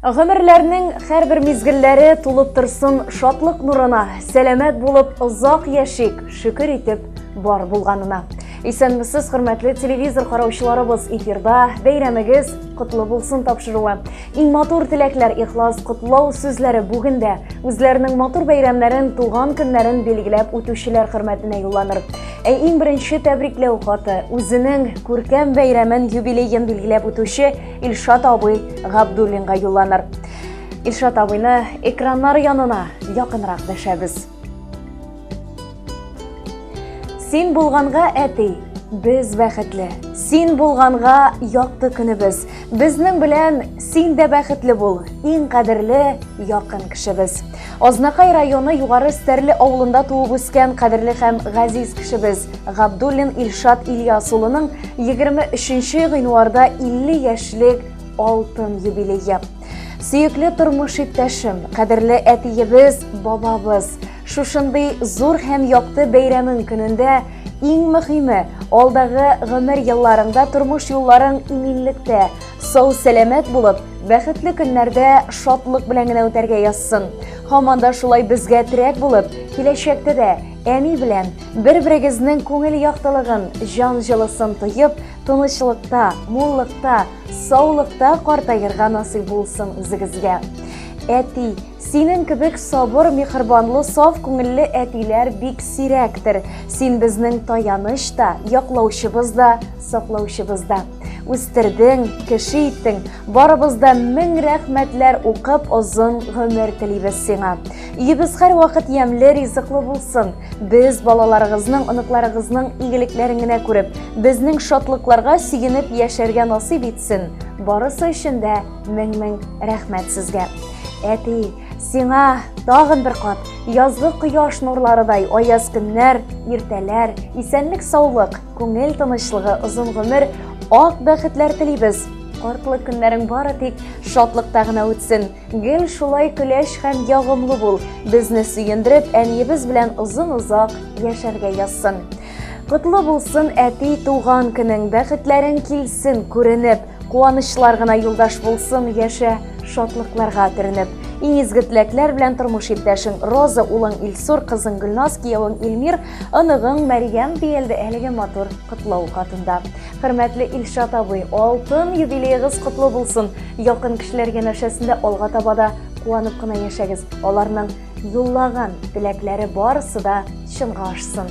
Гомерләрнең һәрбер мизгелләре тулып торсын шатлык нурына, сәламәт булып озак яшик, шөкер итеп бар булганына. Исәнмесез, хөрмәтле телевизор караучыларыбыз, эфирда бәйрәмегез котлы булсын тапшыруы. Иң матур теләкләр, ихлас котлау сүзләре бүген дә үзләренең матур бәйрәмнәрен, туган көннәрен билгеләп үтүчеләр хөрмәтенә юлланыр. Ә иң беренче тәбрикләү хаты үзенең күркәм бәйрәмен, юбилеен билгеләп үтүче Илшат абый Габдуллинга юлланыр. Илшат абыйны экраннар янына якынрак дәшәбез. Син булганга, әти, без бәхетле. Син булганга якты көнебез. Безнең белән син дә бәхетле бул, иң кадерле якын кешебез. Азнакай районы Югары Стәрле авылында туып үскән кадерле һәм газиз кешебез Габдуллин Илшат Ильяс улының 23 гыйнварда 50 яшьлек алтын юбилее. Сөекле тормыш иптәшем, кадерле әтиебез, бабабыз, шушындый зур һәм якты бәйрәмең көнендә иң мөһиме, алдагы гомер елларыңда тормыш юлларың иминлектә, сау-сәламәт булып, бәхетле көннәрдә шатлык белән генә үтәргә язсын. Һаман да шулай безгә терәк булып, киләчәктә дә әни белән бер-берегезнең күңел яктылыгын, җан җылысын тоеп, тынычлыкта, муллыкта, саулыкта картаерга насыйп булсын үзегезгә. Әти, синең кебек сабыр, михербанлы, саф күңелле әтиләр бик сирәктер. Син безнең таяныч та, яклаучыбыз да, саклаучыбыз да. Үстердең, кеше иттең. Барыбыз да мең рәхмәтләр укып, озын гомер телибез сиңа. Өебез һәрвакыт ямьле, ризыклы булсын. Без балаларыгызның, оныкларыгызның игелекләрен генә күреп, безнең шатлыкларга сөенеп яшәргә насыйп итсен. Барысы өчен дә мең-мең рәхмәт сезгә. Әти, сиңа тагын бер кат язгы кояш нурларыдай аяз көннәр, иртәләр, исәнлек-саулык, Күңел тынычлыгы, озын гомер, ак бәхетләр телибез. Картлык көннәрең бары тик шатлыкта гына үтсен. Гел шулай көләч һәм ягымлы бул. Безне сөендереп, әниебез белән озын-озак яшәргә язсын. Котлы булсын әти туган көнең, бәхетләрең килсен күренеп. Куанычлар гына юлдаш булсын, яшә шатлыкларга төренеп. Иң изге теләкләр белән тормыш иптәшең Роза, улың Илсур, кызың Гөлназ, киявең Илмир, оныгың Мәрьям диелде әлеге матур котлау хатында. Хөрмәтле Илшат абый, алтын юбилеегыз котлы булсын. Якын кешеләр янәшәсендә алга таба да куанып кына яшәгез. Аларның юллаган теләкләре барысы да чынга ашсын.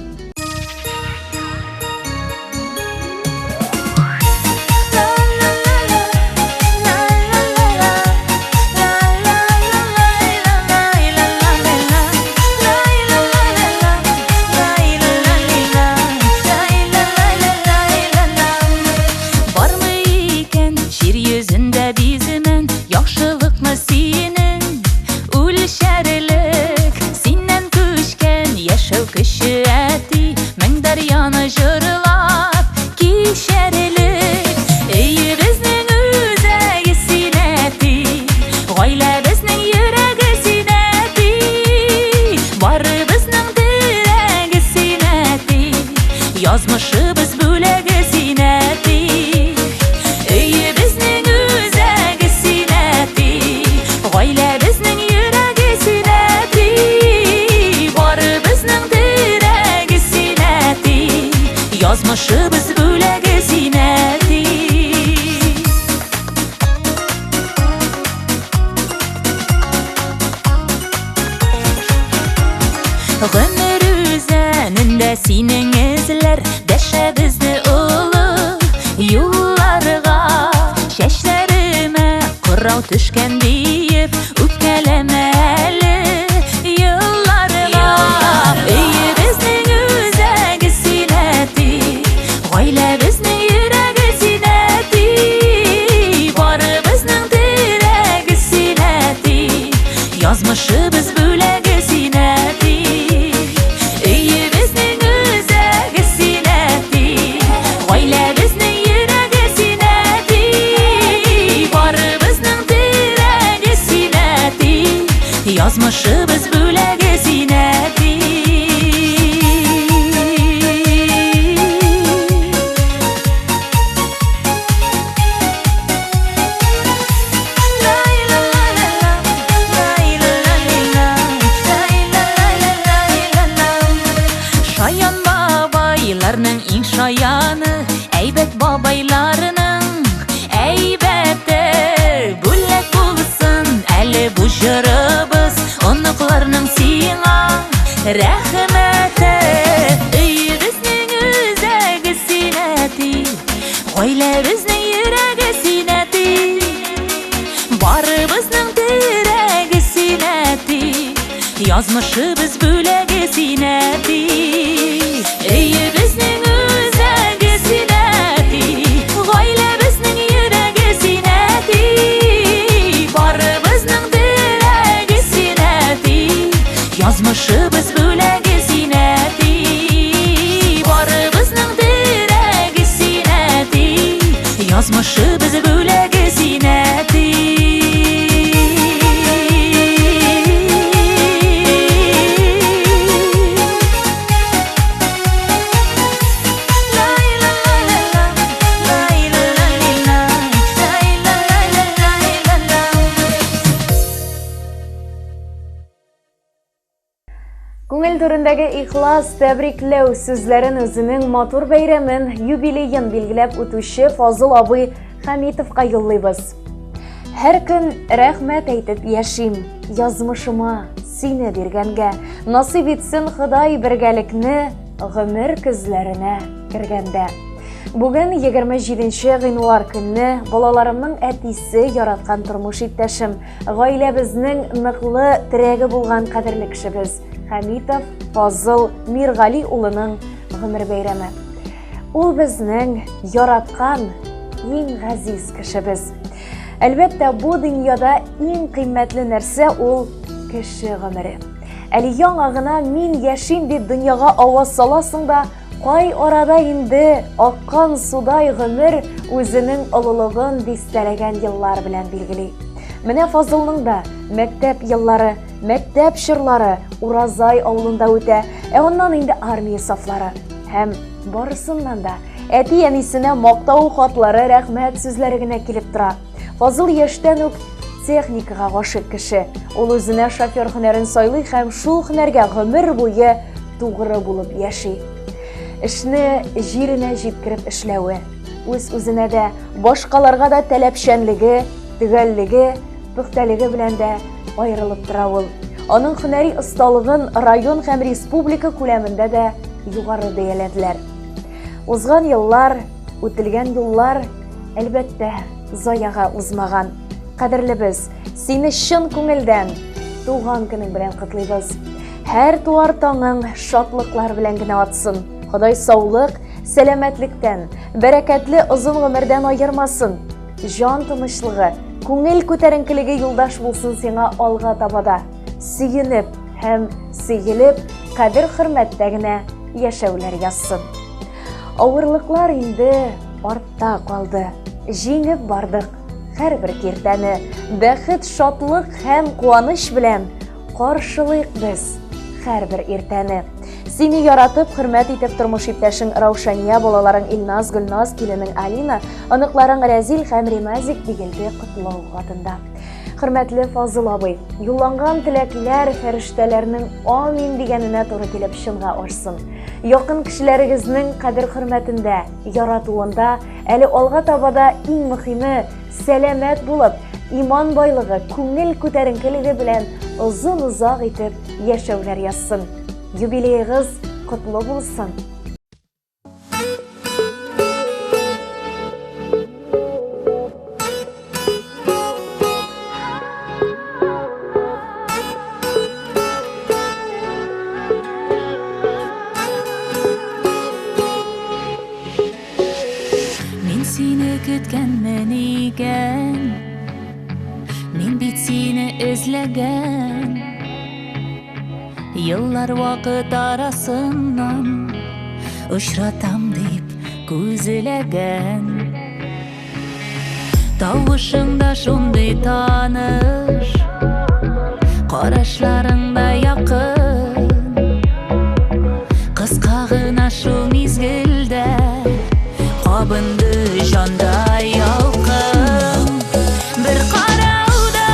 Бармы икән җир йөзендә биземен яхшылыкны синең Үлчәрлек синнән күчкән яшәү көче әти, мең дәрьяны җырлап кичәрлек. Өебезнең үзәге син әти, гаиләбезнең йөрәге син әти, барыбызның терәге син әти, язмышыбыз бүләге син әти. Өебезнең үзәге син әти, Гаиләбезнең йөрәге син әти, барыбызның терәге син әти, язмышыбыз бүләге син әти. Гомер үзәнендә синең эзләр Дәшә безне олы юлларга. Чәчләремә кырау төшкән диеп Үпкәләмә әле елларга. Өебезнең үзәге син әти, Гаиләбезнең йөрәге син әти, Барыбызның терәге син әти, Язмышыбыз бүләге син әти. Өебезнең үзәге син әти, Гаиләбезнең йөрәге син әти, Барыбызның терәге син әти, Язмышыбыз бүләге син әти. рәхмәте. Өебезнең үзәге син, әти, гаиләбезнең йөрәге син, әти. Барыбызның терәге син, әти, язмышыбыз бүләге син, әти. Өебезнең үзәге син, әти, гаиләбезнең йөрәге син, әти. Барыбызның терәге син, әти, язмышыбыз бүләге син, әти. Барыбызның терәге син, әти, язмышыбыз бүләге син, әти. Күңел түрендәге ихлас тәбрикләү сүзләрен үзенең матур бәйрәмен, юбилеен билгеләп үтүче Фазыл абый Хәмитовка юллыйбыз. Һәр көн рәхмәт әйтеп яшим, язмышыма сине биргәнгә. Насыйп итсен Ходай бергәлекне гомер көзләренә кергәндә. Бүген 27 гыйнвар көнне балаларымның әтисе, яраткан тормыш иптәшем, Гаиләбезнең ныклы терәге булган кадерле кешебез Хәмитов Фазыл Миргали улының гомер бәйрәме. Ул безнең яраткан иң газиз кешебез. Әлбәттә, бу дөньяда иң кыйммәтле нәрсә ул кеше гомере. Әле яңа гына мин яшим дип дөньяга аваз саласың да, Кай арада инде аккан судай гомер үзенең олылыгын дистәләгән еллар белән билгели. Менә Фазылның да мәктәп еллары, мәктәп чорлары Уразай авылында үтә, ә аннан инде армия сафлары. Һәм барысыннан да әти-әнисенә мактау хатлары, рәхмәт сүзләре генә килеп тора. Фазыл яшьтән үк техникага гашыйк кеше. Ул үзенә шофер һөнәрен сайлый һәм шул һөнәргә гомер буе тугры булып яши. Эшне җиренә җиткереп эшләве, үз-үзенә дә, башкаларга да таләпчәнлеге, төгәллеге, пөхтәлеге белән дә аерылып тора ул. Аның һөнәри осталыгын район һәм республика күләмендә дә югары бәяләделәр. Узган еллар, үтелгән юллар, әлбәттә, заяга узмаган. Кадерлебез, сине чын күңелдән туган көнең белән котлыйбыз. Һәр туар таңың шатлыклар белән генә атсын. Ходай саулык, сәламәтлектән, бәрәкәтле озын гомердән аермасын. Җан тынычлыгы, күңел күтәренкелеге юлдаш булсын сиңа алга таба да. Сөенеп һәм сөелеп, кадер-хөрмәттә генә яшәүләр язсын. Авырлыклар инде артта калды. Җиңеп бардык һәрбер киртәне. Бәхет, шатлык һәм куаныч белән Каршылыйк без һәрбер иртәне. Сине яратып, хөрмәт итеп тормыш иптәшең Раушания, балаларың Илназ, Гөлназ, киленең Алина, оныкларың Рәзил һәм Риназик диелде котлау хатында. Хөрмәтле Фазыл абый, юлланган теләкләр фәрештәләрнең амин дигәненә туры килеп чынга ашсын. Якын кешеләрегезнең кадер-хөрмәтендә, яратуында, әле алга таба да иң мөхиме Сәламәт булып, иман байлыгы, күңел күтәренкелеге белән озын-озак итеп яшәүләр язсын. Юбилеегыз котлы булсын! Мин сине көткәнмен икән, Мин бит сине эзләгән. Еллар вакыт арасыннан Очратам дип күзләгән. Тавышың да шундый таныш, Карашларың да якын. Кыска гына шул мизгелдә Кабынды җанда ялкын. Бер карауда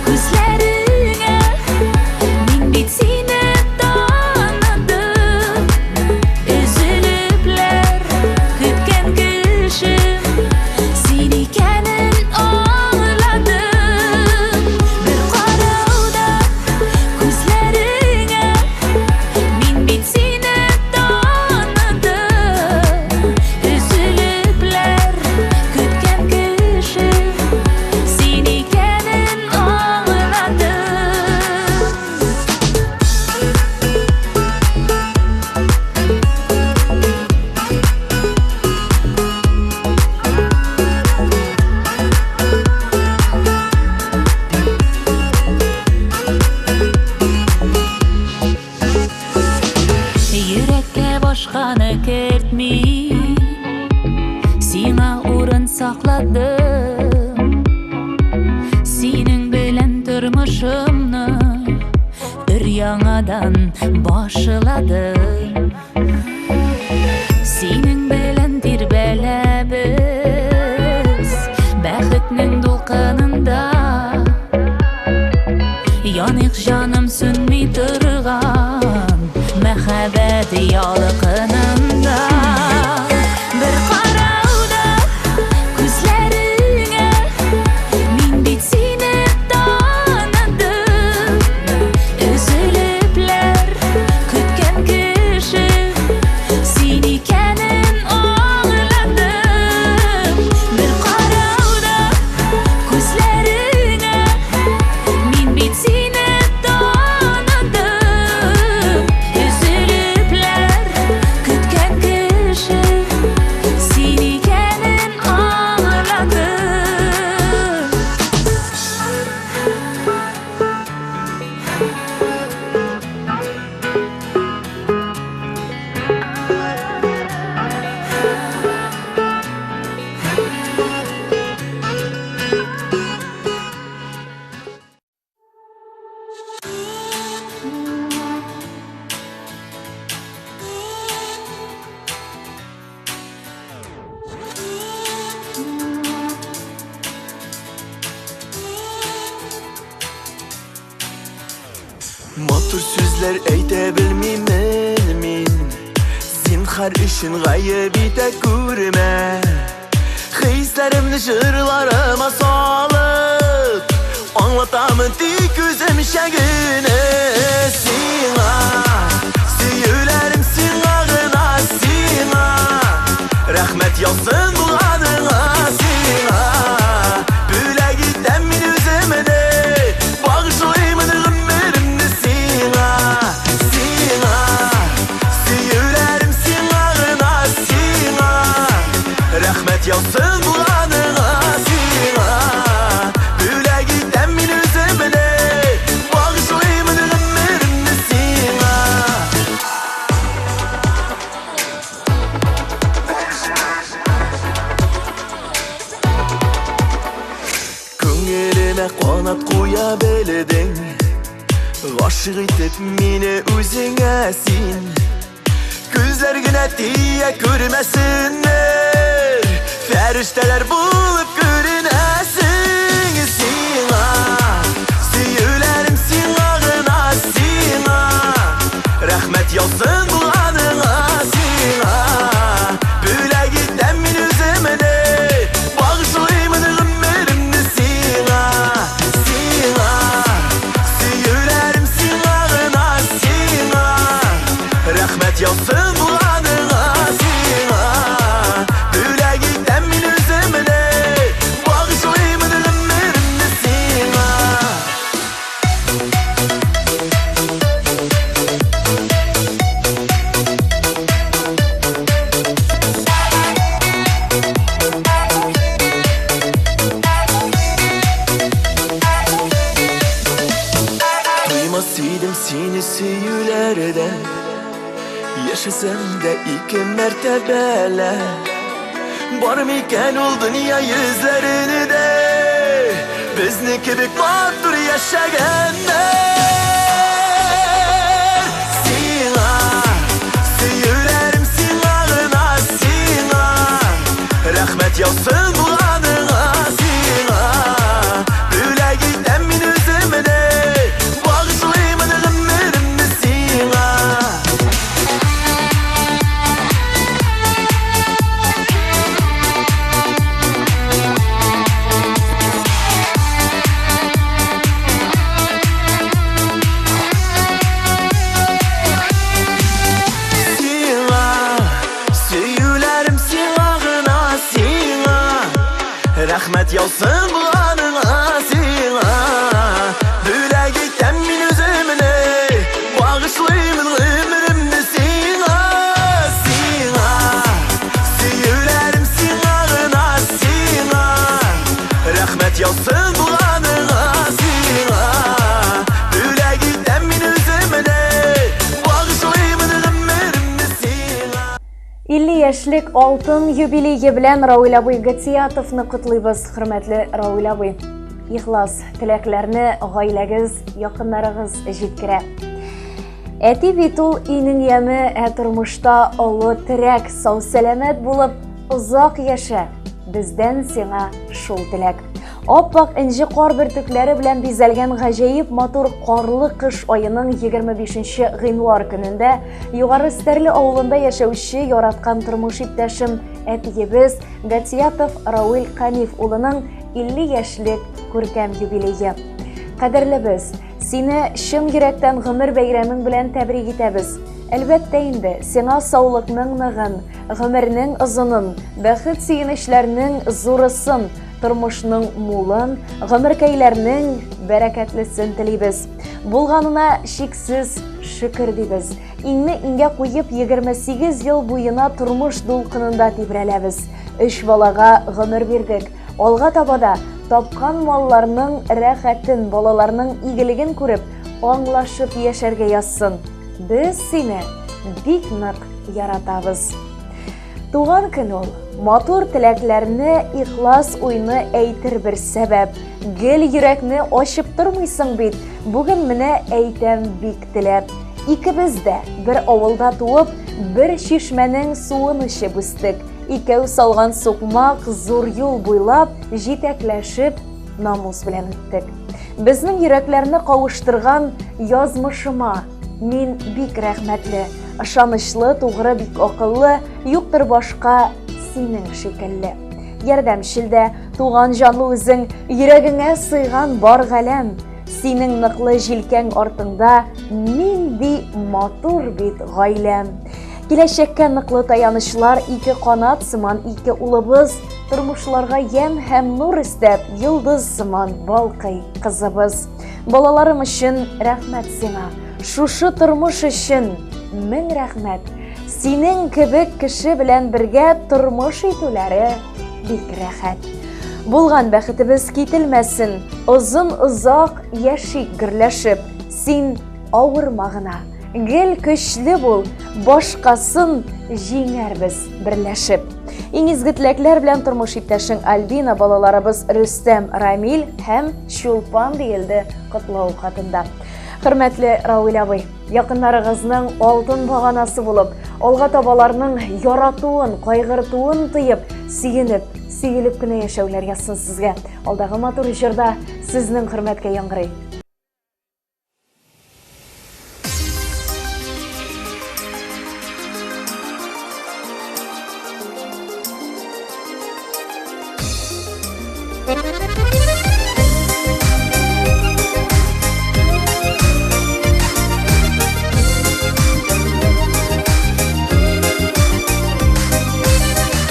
күзләреңә Мин бит сине таныдым. Өзелепләр көткән кешем Син икәнен аңладым. Бер карауда аңладым. Синең белән тормышымны өр-яңадан башладым. Синең белән тирбәләбез бәхетнең дулкынында. Яныйк, җаным, сүнми торган мәхәббәт ялкынында. Бер карауда күзләреңә мин бит сине таныдым. Өзелепләр көткән кеше син икәнен аңладым. Бер карауда күзләреңә мин бит сине таныдым. Өзелепләр көткән кеше син икәнен аңладым. Матур сүзләр әйтә белмимен мин. Зинһар өчен гаеп итә күрмә. Хисләремне җырларыма салып, аңлатамын тик үземчә генә сиңа. Сөюләрем сиңа гына, сиңа. Рәхмәт яусын булганыңа сиңа. Бүләк итәм мин үземне, багышлыймын гомеремне сиңа, сиңа. Сөюләрем сиңа гына, сиңа. Рәхмәт яусын булганыңа сиңа. Бүләк итәм мин үземне, багышлыймын гомеремне сиңа. Күңелемә канат куя белдең, гашыйк итеп мине үзеңә син. Күзләр генә тия күрмәсеннәр, фәрештәләр булып күренәсең сиңа. Сөюләрем сиңа гына, сиңа. Рәхмәт яусын булганыңа сиңа. Бүләк итәм мин үземне, багышлыймын гомеремне сиңа, сиңа. Сөюләрем сиңа гына, сиңа. Рәхмәт яусын булганыңа сиңа. Бүләк итәм мин үземне, багышлыймын гомеремне сиңа. Туймас идем сине сөюләрдән, яшәсәм дә ике мәртәбәлә. Бар микән ул дөнья йөзләрендә безне кебек матур яшәгәннәр? Сиңа, сөюләрем сиңа гына, сиңа. Рәхмәт яусын булганыңа сиңа. Бүләк итәм мин үземне, багышлыймын гомеремне сиңа. Сиңа, сөюләрем сиңа гына, сиңа. Рәхмәт яусын булганыңа сиңа. Бүләк итәм мин үземне, багышлыймын гомеремне сиңа, сиңа. Сөюләрем сиңа гына, сиңа. Рәхмәт яусын булганыңа сиңа. Бүләк итәм мин үземне, багышлыймын гомеремне сиңа. 50 яшьлек алтын юбилее белән Рауил абый Гатиятовны котлыйбыз, хөрмәтле Рауил абый. Ихлас теләкләрне гаиләгез, якыннарыгыз җиткерә. Әти бит ул өйнең яме, ә тормышта олы терәк, сау-сәламәт булып, озак яшә. Бездән сиңа шул теләк. Ап-ак энҗе кар бөртекләре белән бизәлгән гаҗәеп матур карлы кыш аеның 25 гыйнвар көнендә Югары Стәрле авылында яшәүче яраткан тормыш иптәшем, әтиебез Гатиятов Рауил Каниф улының 50 яшьлек күркәм юбилее. Кадерлебез, сине чын йөрәктән гомер бәйрәмең белән тәбрик итәбез. Әлбәттә инде, сиңа саулыкның ныгын, гомернең озынын, бәхет-сөенечләрнең зурысын, тормышның мулын, гомеркәйләрнең бәрәкәтлесен телибез. Булганына чиксез шөкер дибез. Иңне иңгә куеп 28 ел буена тормыш дулкынында тибрәләбез. Өч балага гомер бирдек. Алга таба да тапкан малларның рәхәтен, балаларның игелеген күреп, аңлашып яшәргә язсын. Без сине бик нык яратабыз. Туган көн ул, матур теләкләрне, ихлас уйны әйтер бер сәбәп. Гел йөрәкне ачып тормыйсың бит, бүген менә әйтәм бик теләп. Икебез дә бер авылда туып, бер чишмәнең суын эчеп үстек. Икәү салган сукмак зур юл буйлап, җитәкләшеп, намус белән үттек. Безнең йөрәкләрне кавыштырган язмышыма мин бик рәхмәтле. Ышанычлы, тугры, бик акыллы, юктыр башка синең шикелле. Ярдәмчел дә, туган җанлы үзең, йөрәгеңә сыйган бар галәм. Синең ныклы җилкәң артыңда нинди матур бит гаиләм. Киләчәккә ныклы таянычлар, ике канат сыман ике улыбыз, тормышларга ямь һәм нур өстәп, йолдыз сыман балкый кызыбыз. Балаларым өчен рәхмәт сиңа. Шушы тормыш өчен мең рәхмәт. Синең кебек кеше белән бергә тормыш итүләре бик рәхәт. Булган бәхетебез кителмәсен, озын-озак яшик гөрләшеп. Син авырма гына, гел көчле бул, башкасын җиңәрбез берләшеп. Иң изге теләкләр белән тормыш иптәшең Альбина, балаларыбыз Рөстәм, Рамил һәм Чулпан диелде котлау хатында. Хөрмәтле Рауил абый, якыннарыгызның алтын баганасы булып, алга табаларның яратуын, кайгыртуын тоеп, сөенеп, сөелеп кенә яшәүләр язсын сезгә. Алдагы матур җырда сезнең хөрмәткә яңгырый.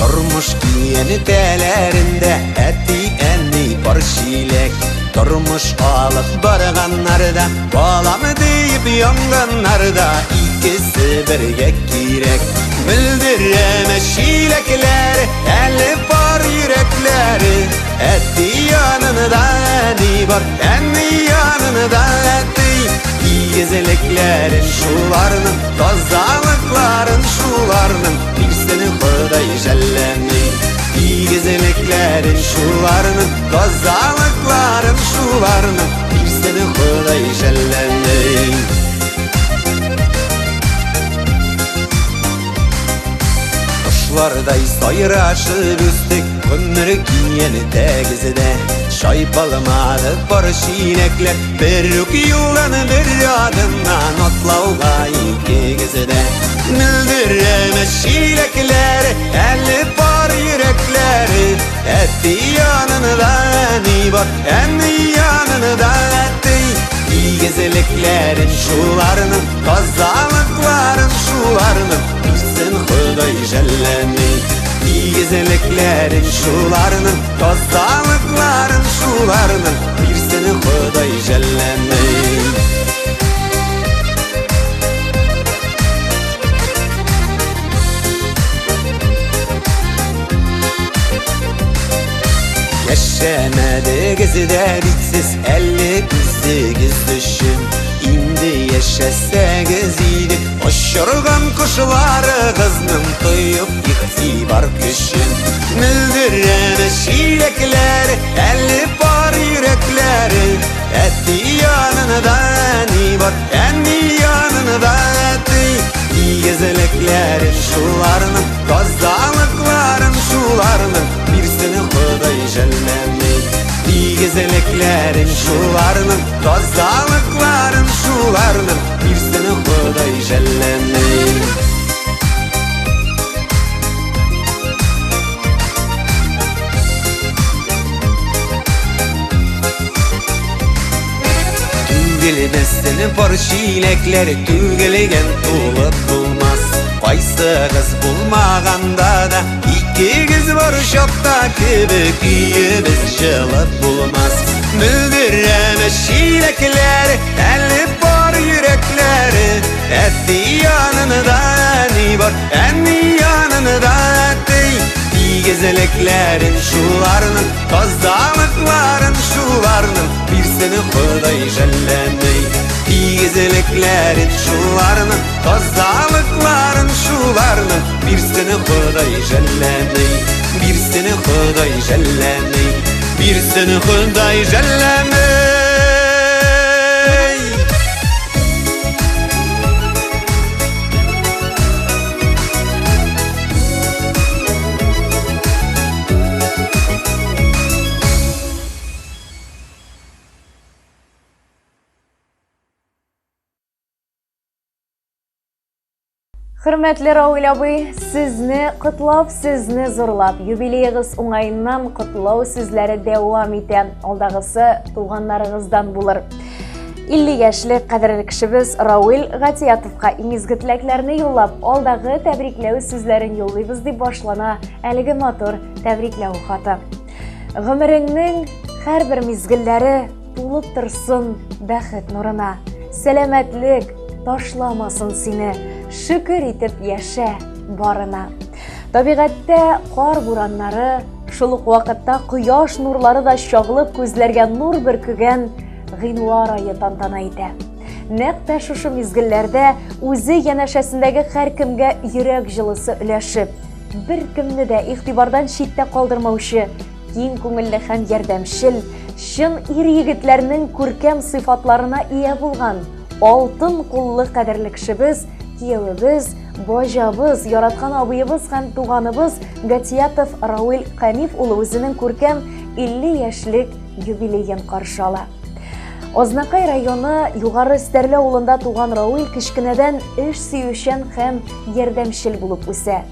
Тормыш киенетәләрендә әти-әни пар чиләк. Тормыш алып барганнарда, балам диеп янганнарда икесе бергә кирәк. Мөлдерәмә чиләкләр, әле пар йөрәкләре. Әти янында әни бар, әни янында әти. Игезлекләрен шуларның, тазалыкларын шуларның, бирсен Ходай жәлләми. Игезлекләрен шуларның, тазалыкларын шуларның, бирсен Ходай жәлләми. Кошлардай сайрашып үстек, гомер киен тәгездә. Чайпалмады пар чиләкләр, бер үк юлдан бер адымнан атлауга икегездә. Мөлдерәмә чиләкләр, әле пар йөрәкләре. Әти янында әни бар, әни янында әти. Игезлекләрен шуларның, тазалыкларын шуларның, бирсен Ходай жәлләми. Игезлекләрен шуларның, тазалыкларын шуларның, бирсен Ходай жәлләми. Яшәмәдегез дә бит сез әле үзегез өчен. Инде иде, яшәсәгез иде. Очырган кошларыгызның тоеп игътибар көчен. Мөлдерәмә чиләкләре, әле пар йөрәкләре. Әти янында әни бар, әни янында әти. Игезлекләрен шуларның, тазалыкларын шуларның, бирсен Ходай жәлләми. Игезлекләрен шуларның, тазалыкларын шуларның, бирсен Ходай жәлләми. Түгелмәсен пар чиләкләр, түгелгән тулып булмас. Кайсыгыз булмаганда да, икегез бар чакта кебек өебез җылып булмас. Мөлдерәмә чиләкләр, әле бар йөрәкләре. Әти янында әни бар, әни янында әти. Игезлекләрен шуларның, тазалыкларын шуларның, бирсен Ходай жәлләми. Игезлекләрен шуларның, тазалыкларын шуларның, бирсен Ходай жәлләми. Бирсен Ходай жәлләми. Бирсен Ходай жәлләми. Хөрмәтле Рауил абый, сезне котлап, сезне зурлап, юбилеегыз уңаеннан котлау сүзләре дәвам итә. Алдагысы туганнарыгыздан булыр. 50 яшьлек кадерле кешебез Рауил Гатиятовка иң изге теләкләрне юллап, алдагы тәбрикләү сүзләрен юллыйбыз дип башлана әлеге матур тәбрикләү хаты. Гомереңнең һәрбер мизгелләре Тулып торсын бәхет нурына. Сәламәтлек ташламасын сине. Шөкер итеп яшә барына. Табигатьтә кар бураннары, шул ук вакытта кояш нурлары да чагылып күзләргә нур бөркегән гыйнвар ае тантана итә. Нәкъ тә шушы мизгелләрдә үзе янәшәсендәге һәркемгә йөрәк җылысы өләшеп, беркемне дә игътибардан читтә калдырмаучы Киң күңелле һәм ярдәмчел, чын ир-егетләрнең күркәм сыйфатларына ия булган, алтын куллы кадерле кешебез, киявебез, баҗабыз, яраткан абыебыз һәм туганыбыз Гатиятов Рауил Каниф улы үзенең күркәм 50 яшьлек юбилеен каршы ала. Азнакай районы Югары Стәрле авылында туган Рауил кечкенәдән эш сөючән һәм ярдәмчел булып үсә.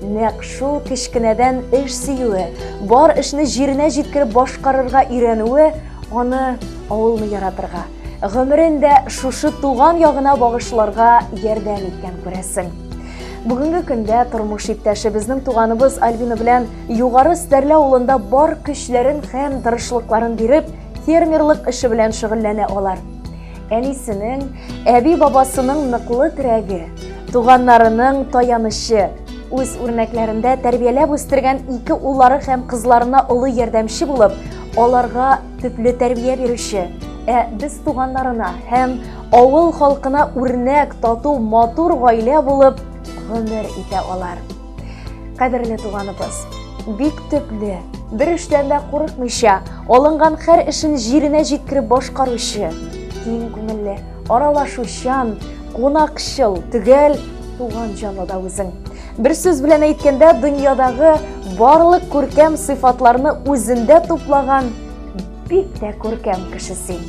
Нәкъ шул кечкенәдән эш сөюе, бар эшне җиренә җиткереп башкарырга өйрәнүе аны авылны яратырга, гомерен дә шушы туган ягына багышларга ярдәм иткән күрәсең. Бүгенге көндә тормыш иптәшебезнең туганыбыз Альбина белән Югары Стәрле авылында бар көчләрен һәм тырышлыкларын биреп, фермерлык эше белән шөгыльләнә алар. Әнисенең, әби-бабасының ныклы терәге, туганнарының таянычы, үз үрнәкләрендә тәрбияләп үстергән ике уллары һәм кызларына олы ярдәмче булып, аларга төпле тәрбия бирүче, ә без туганнарына һәм авыл халкына үрнәк, тату, матур гаилә булып гомер итә алар. Кадерле туганыбыз, бик төпле, бер эштән дә курыкмыйча, алынган һәр эшен җиренә җиткереп башкаручы, киң күңелле, аралашучан, кунакчыл, төгәл туган җанлы да үзең. Бер сүз белән әйткәндә, дөньядагы барлык күркәм сыйфатларны үзендә туплаган бик тә күркәм кеше син.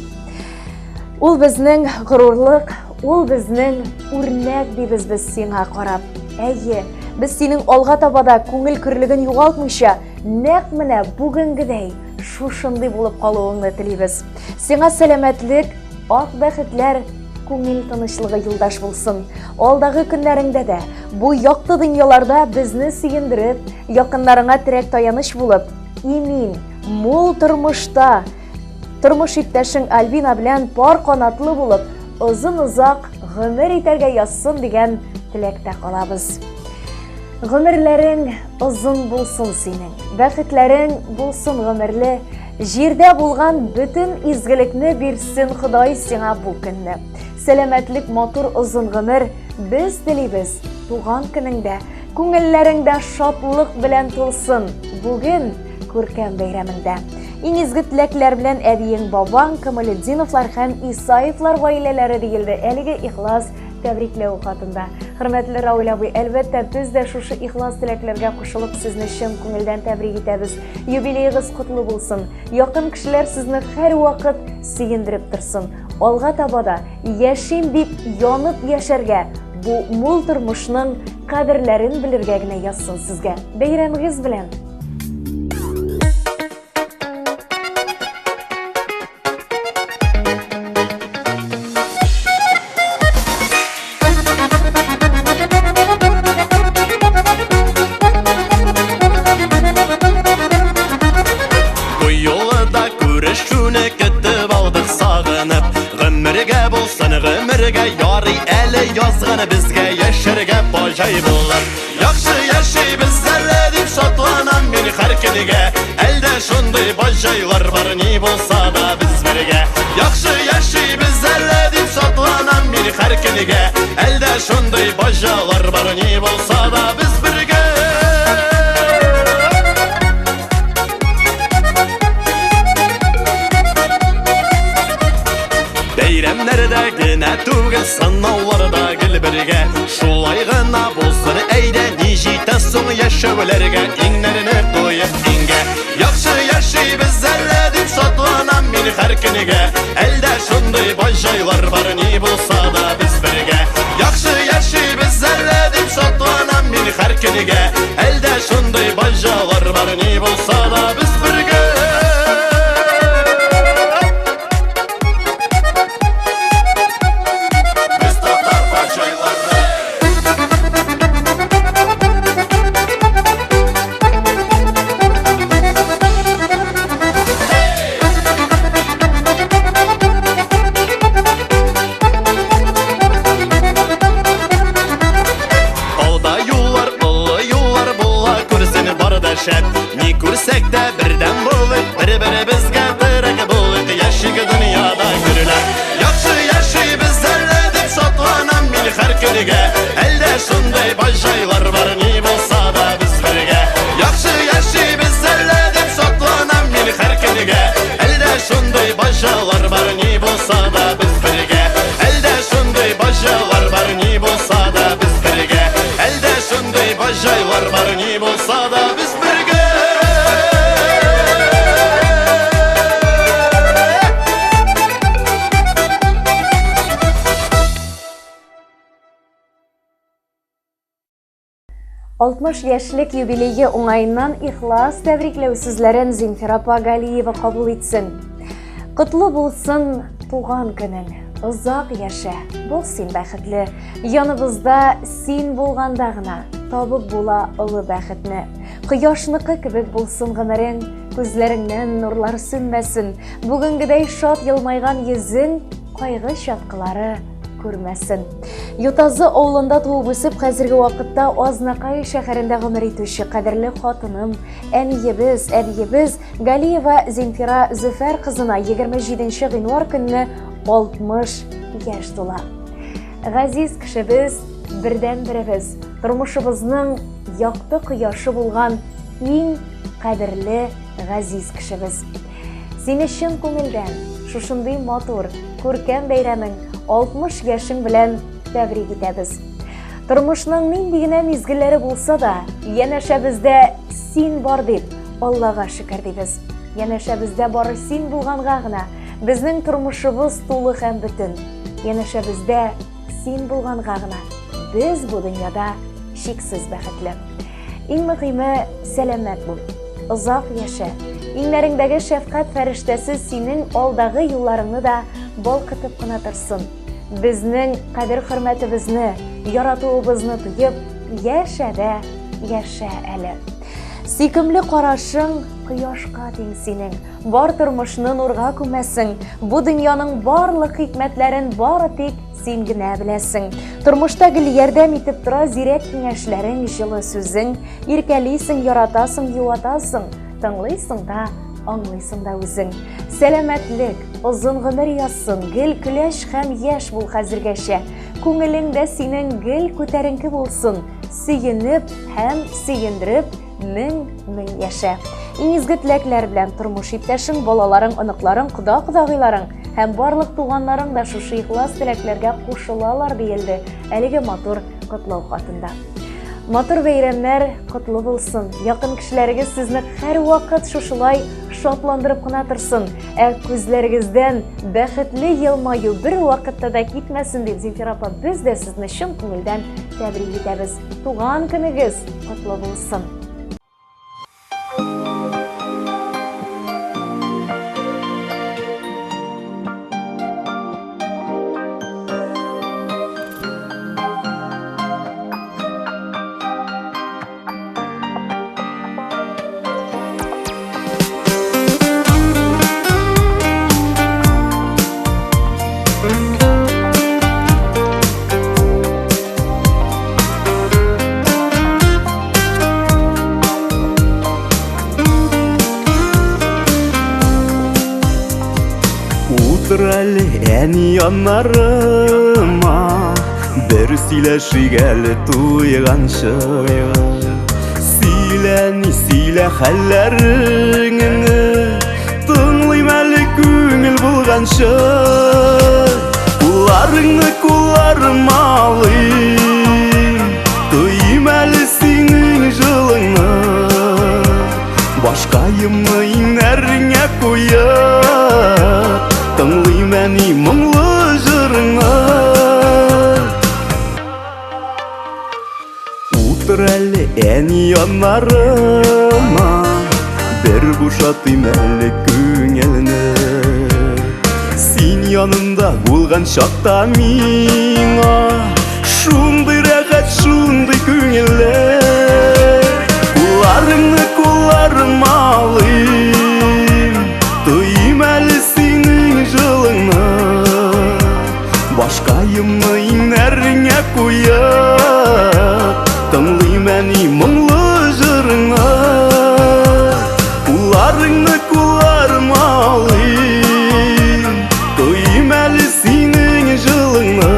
Ул безнең горурлык, ул безнең үрнәк дибез без сиңа карап. Әйе, без синең алга таба да күңел көрлеген югалтмыйча, нәкъ менә бүгенгедәй шушындый булып калуыңны телибез. Сиңа сәламәтлек, ак бәхетләр, күңел тынычлыгы юлдаш булсын. Алдагы көннәреңдә дә бу якты дөньяларда безне сөендереп, якыннарыңа терәк таяныч булып, имин, мул тормышта Тормыш иптәшең Альбина белән пар канатлы булып, озын-озак гомер итәргә язсын дигән теләктә калабыз. Гомерләрең озын булсын синең, бәхетләрең булсын гомерле, Җирдә булган бөтен изгелекне бирсен Ходай сиңа бу көнне. Сәламәтлек, матур озын гомер без телибез туган көнеңдә. Күңелләреңдә шатлык белән тулсын бүген күркәм бәйрәмеңдә. Иң изге теләкләр белән әбиең, бабаң, Камалетдиновлар һәм Исаевлар гаиләләре диелде әлеге ихлас тәбрикләү хатында. Хөрмәтле Рауль абый, әлбәттә, без дә шушы ихлас теләкләргә кушылып сезне чын күңелдән тәбрик итәбез. Юбилеегыз котлы булсын. Якын кешеләр сезне һәрвакыт сөендереп торсын. Алга таба да яшим дип янып яшәргә, бу мул тормышның кадерләрен белергә генә язсын сезгә. Бәйрәмегез белән! Бу юлы да күрешүне көтеп алдык сагынып. Гомергә булсын, гомергә ярый әле язган безгә яшәргә баҗай булып. Яхшы яшибез әле дип шатланам мин һәр көнгә. Әлдә шундый баҗайлар бар, ни булса да без бергә. Яхшы яшибез әле дип шатланам мин һәр көнгә. Әлдә шундый баҗалар бар, ни булса да без бергә. Бәйрәмнәрдә генә түгел, сынауларда гел бергә. Шулай гына булсын, әйдә, ни җитә соң яшәүләргә, иңнәрне куеп иңгә. Яхшы яшибез әллә дип шатланам мин һәр көнгә. Әлдә шундый баҗайлар бар, ни булса да без бергә. Яхшы яшибез әллә дип шатланам мин һәр көнгә. Әлдә шундый баҗалар бар, ни булса да без бергә. Без татар баҗайлары. Алда юллар, олы юллар була күрсен бар да шәп. Ни күрсәк тә бердәм булыйк, бер-беребезгә терәк булыйк, яшик дөньяда гөрләп. Яхшы яшибез әллә дип шатланам мин һәр көнгә. Әлдә шундый баҗайлар бар, ни булса да без бергә. Яхшы яшибез әллә дип шатланам мин һәр көнгә. Әлдә шундый баҗалар бар, ни булса да без бергә. Әлдә шундый баҗалар бар, ни булса да без бергә. Әлдә шундый баҗайлар бар, ни булса да без бергә. 60 яшьлек юбилее уңаеннан ихлас тәбрикләү сүзләрен Зинфира апа Галиева кабул итсен. Котлы булсын туган көнең, озак яшә, бул син бәхетле. Яныбызда син булганда гына табып була олы бәхетне. Кояшныкы кебек булсын гомерең, күзләреңнән нурлар сүнмәсен. Бүгенгедәй шат елмайган йөзең кайгы чаткылары күрмәсен. Ютазы авылында туып үсеп, хәзерге вакытта Азнакай шәһәрендә гомер итүче кадерле хатыным, әниебез, әбиебез Галиева Земфира Зөфәр кызына 27 гыйнвар көнне 60 яшь тула. Газиз кешебез, бердән-беребез, тормышыбызның якты кояшы булган иң кадерле газиз кешебез. Сине чын күңелдән шушындый матур, күркәм бәйрәмең, 60 яшең белән тәбрик итәбез. Тормышның нинди генә мизгелләре булса да, янәшәбездә син бар дип, Аллага шөкер дибез. Янәшәбездә бары син булганга гына безнең тормышыбыз тулы һәм бөтен. Янәшәбездә син булганга гына без бу дөньяда чиксез бәхетле. Иң мөһиме, сәламәт бул. Озак яшә. Иңнәреңдәге шәфкать фәрештәсе синең алдагы юлларыңны да балкытып кына торсын. Безнең кадер-хөрмәтебезне, яратуыбызны тоеп, яшә дә яшә әле. Сөйкемле карашың кояшка тиң синең. Бар тормышны нурга күмәсең. Бу дөньяның барлык хикмәтләрен бары тик Син генә беләсең. Тормышта гел ярдәм итеп тора зирәк киңәшләрең, җылы сүзең. Иркәлисең, яратасың, юатасың, тыңлыйсың да аңлыйсың да үзең. Сәламәтлек, озын гомер язсын, гел көләч һәм яшь бул хәзергәчә. Күңелең дә синең гел күтәренке булсын, сөенеп һәм сөендереп мең-мең яшә. Иң изге теләкләр белән тормыш иптәшең, балаларың, оныкларың, кода-кодагыйларың һәм барлык туганнарың да шушы ихлас теләкләргә кушылалар, диелде әлеге матур котлау хатында. Матур бәйрәмнәр котлы булсын. Якын кешеләрегез сезне һәрвакыт шушылай шатландырып кына торсын. Ә күзләрегездән бәхетле елмаю бер вакытта да китмәсен дип Земфира апа без дә сезне чын күңелдән тәбрик итәбез. Туган көнегез котлы булсын. Утыр әле әни яннарыма, бер сөйләшик әле туйганчы. Сөйлә, әни, сөйлә хәлләреңне, тыңлыйм әле күңел булганчы. Кулларыңны кулларыма алыйм, тойым әле синең җылыңны. Башкаемны иңнәреңә куеп, тыңлыйм әни моңлы җырыңны. Утыр әле әни яннарыма, бер бушатыйм әле күңелне. Син янымда булган чакта миңа шундый рәхәт, шундый күңелле. Кулларыңны кулларыма алыйм, тойым әле синең җылыңны. Башкаемны иңнәреңә куеп, тыңлыйм әни моңлы җырыңны. Кулларыңны кулларыма алыйм, тойым әле синең җылыңны.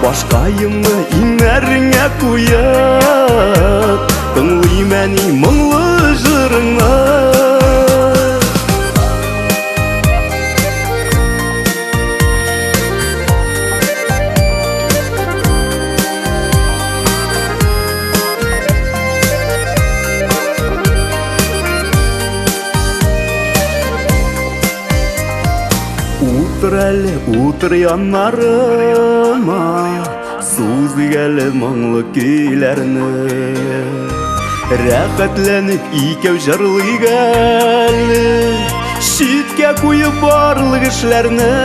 Башкаемны иңнәреңә куеп, тыңлыйм әни моңлы җырыңны. Утыр әле, утыр яннарыма, сузыйк әле моңлы көйләрне. Рәхәтләнеп икәү җырлыйк әле, читкә куеп барлык эшләрне.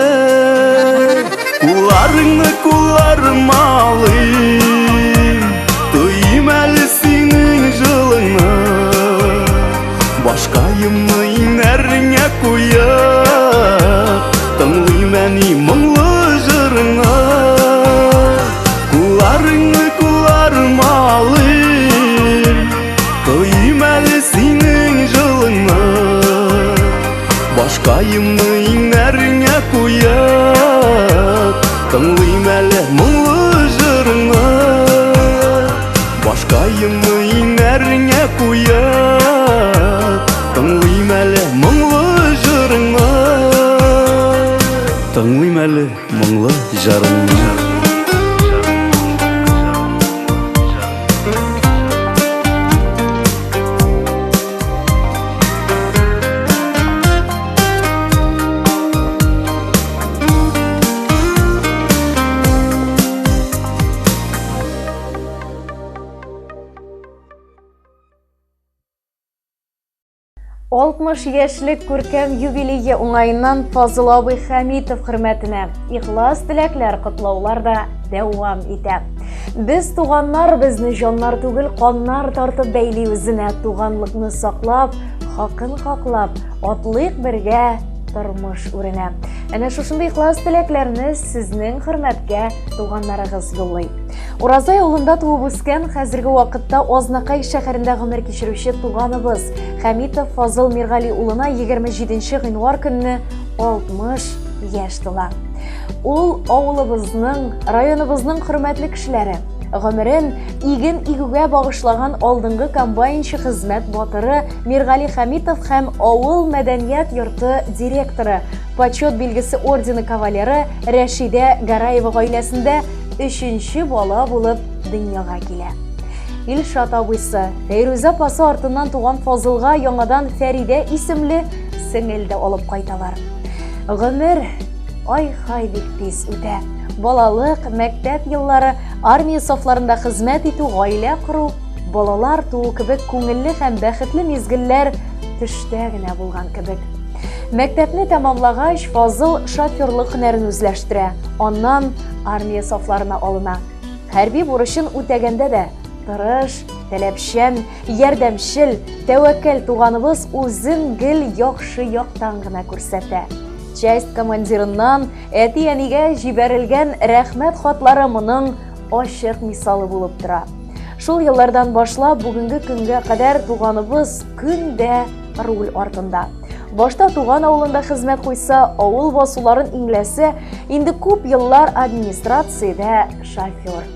Кулларыңны кулларыма алыйм, тойым әле синең җылыңны. Башкаемны иңнәреңә куеп, тыңлыйм әни моңлы җырыңны. Кулларыңны кулларыма алыйм, тойым әле синең җылыңны. Башкаемны иңнәреңә куеп, тыңлыйм әле моңлы җырыңны. Башкаемны иңнәреңә куеп, тыңлыйм әле моңлы җырыңны. Тыңлыйм әле моңлы җырыңны. Алтмыш яшьлек күркәм юбилее уңаеннан Фазыл абый Хәмитов хөрмәтенә ихлас теләкләр, котлаулар да дәвам итә. Без туганнар, безне җаннар түгел, каннар тартып бәйли үзенә. Туганлыкны саклап, хакын хаклап, атлыйк бергә тормыш үренә. Әнә шушындый ихлас теләкләрне сезнең хөрмәткә туганнарыгыз юллый. Уразай авылында туып үскән, хәзерге вакытта Азнакай шәһәрендә гомер кичерүче туганыбыз Хәмитов Фазыл Миргали улына 27 гыйнвар көнне 60 яшь тула. Ул авылыбызның, районыбызның хөрмәтле кешеләре. Гомерен иген игүгә багышлаган алдынгы комбайнчы хезмәт батыры Миргали Хәмитов һәм авыл мәдәният йорты директоры, почет билгесе ордены кавалеры Рәшидә Гараева гаиләсендә өченче бала булып дөньяга килә. Илшат абыйсы, Фәйрүзә апасы артыннан туган Фазылга яңадан Фәридә исемле сеңел дә алып кайталар. Гомер ай-хай бик тиз үтә. Балалык, мәктәп еллары, армия сафларында хезмәт итү, гаилә кору, балалар туу кебек күңелле һәм бәхетле мизгелләр төштә генә булган кебек. Мәктәпне тәмамлагач, Фазыл шоферлык һөнәрен үзләштерә, аннан армия сафларына алына. Хәрби бурычын үтәгәндә дә тырыш, таләпчән, ярдәмчел, тәвәккәл туганыбыз үзен гел яхшы яктан гына күрсәтә. Часть командирыннан әти-әнигә җибәрелгән рәхмәт хатлары моның ачык мисалы булып тора. Шул еллардан башлап бүгенге көнгә кадәр туганыбыз көн дә руль артында. Башта туган авылында хезмәт куйса, авыл басуларын иңләсә, инде күп еллар администрациядә шофер.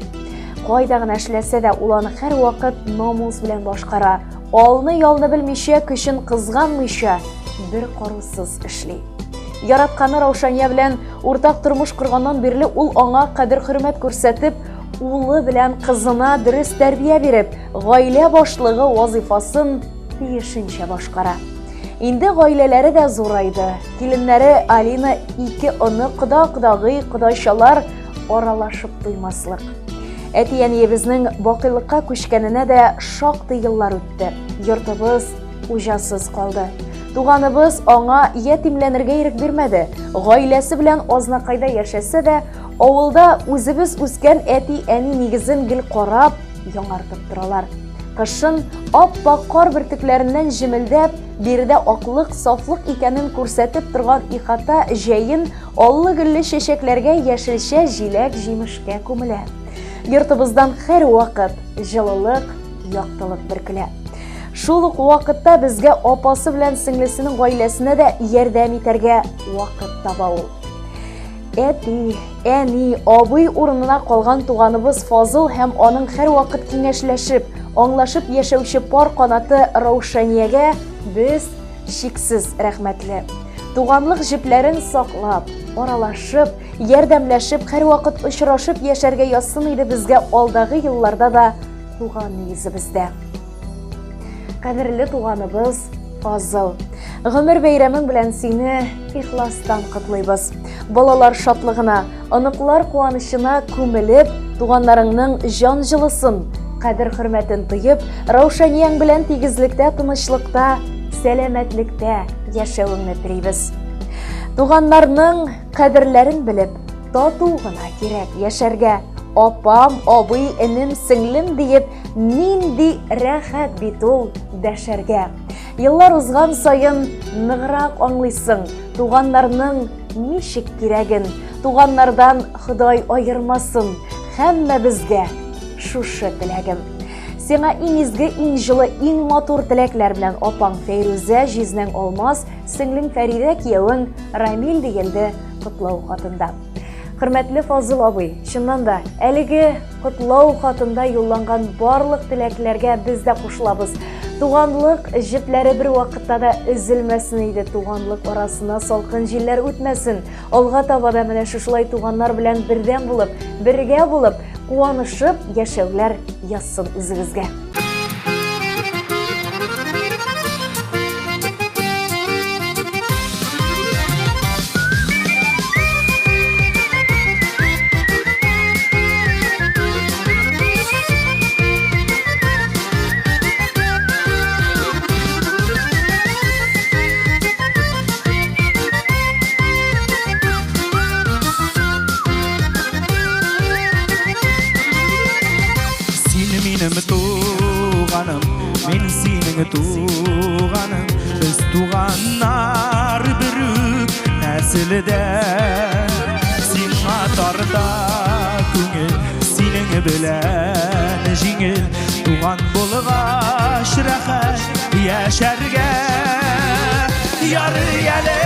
Кайда гына эшләсә дә, ул аны һәрвакыт намус белән башкара. Алны-ялны белмичә, көчен кызганмыйча, бер карусыз эшли. Яратканы Раушания белән уртак тормыш корганнан бирле ул аңа кадер-хөрмәт күрсәтеп, улы белән кызына дөрес тәрбия биреп, гаилә башлыгы вазыйфасын тиешенчә башкара. Инде гаиләләре дә зурайды. Киленнәре Алина ике онык, кода-кодагый, кодачалар аралашып туймаслык. Әти-әниебезнең бакыйлыкка күчкәненә дә шактый еллар үтте. Йортыбыз хуҗасыз калды. Туганыбыз аңа ятимләнергә ирек бирмәде. Гаиләсе белән Азнакайда яшәсә дә, авылда үзебез үскән әти-әни нигезен гел карап, яңартып торалар. Кышын ап-ак кар бөртекләреннән җемелдәп, биредә аклык, сафлык икәнен күрсәтеп торган ихата җәен аллы-гөлле чәчәкләргә, яшелчә, җиләк-җимешкә күмелә. Йортыбыздан һәрвакыт җылылык, яктылык бөркелә. Шул ук вакытта безгә апасы белән сеңлесенең гаиләсенә дә ярдәм итәргә вакыт таба ул. Әти, әни, абый урынына калган туганыбыз Фазыл һәм аның һәрвакыт киңәшләшеп, аңлашып яшәүче пар канаты Раушаниягә без чиксез рәхмәтле. Туганлык җепләрен саклап, аралашып, ярдәмләшеп, һәрвакыт очрашып яшәргә язсын иде безгә алдагы елларда да туган нигезебездә. Кадерле туганыбыз Фазыл, гомер бәйрәмең белән сине ихластан котлыйбыз. Балалар шатлыгына, оныклар куанычына күмелеп, туганнарыңның җан җылысын, кадер-хөрмәтен тоеп, Раушанияң белән тигезлектә, тынычлыкта, сәламәтлектә яшәвеңне телибез. Туганнарның кадерләрен белеп, тату гына кирәк яшәргә. Апам, абый, энем, сеңлем диеп, Нинди рәхәт бит ул дәшәргә. Еллар узган саен ныграк аңлыйсың, туганнарның ничек кирәген. Туганнардан Ходай аермасын, һәммәбезгә шушы теләгем. Сиңа иң изге, иң җылы, иң матур теләкләр белән апаң Фәйрүзә, җизнәң Алмаз, сеңлең Фәридә, киявең Рамил диелде котлау хатында. Хөрмәтле Фазыл абый, чыннан да, әлеге котлау хатында юлланган барлык теләкләргә без дә кушылабыз. Туганлык җепләре бер вакытта да өзелмәсен иде, туганлык арасына салкын җилләр үтмәсен. Алга таба да менә шушылай туганнар белән бердәм булып, бергә булып, куанышып яшәүләр язсын үзегезгә. Син минем туганым, мин синең туганың. Без туганнар бер үк нәселдән. белән җиңел Туган булгач рәхәт яшәргә Ярый әле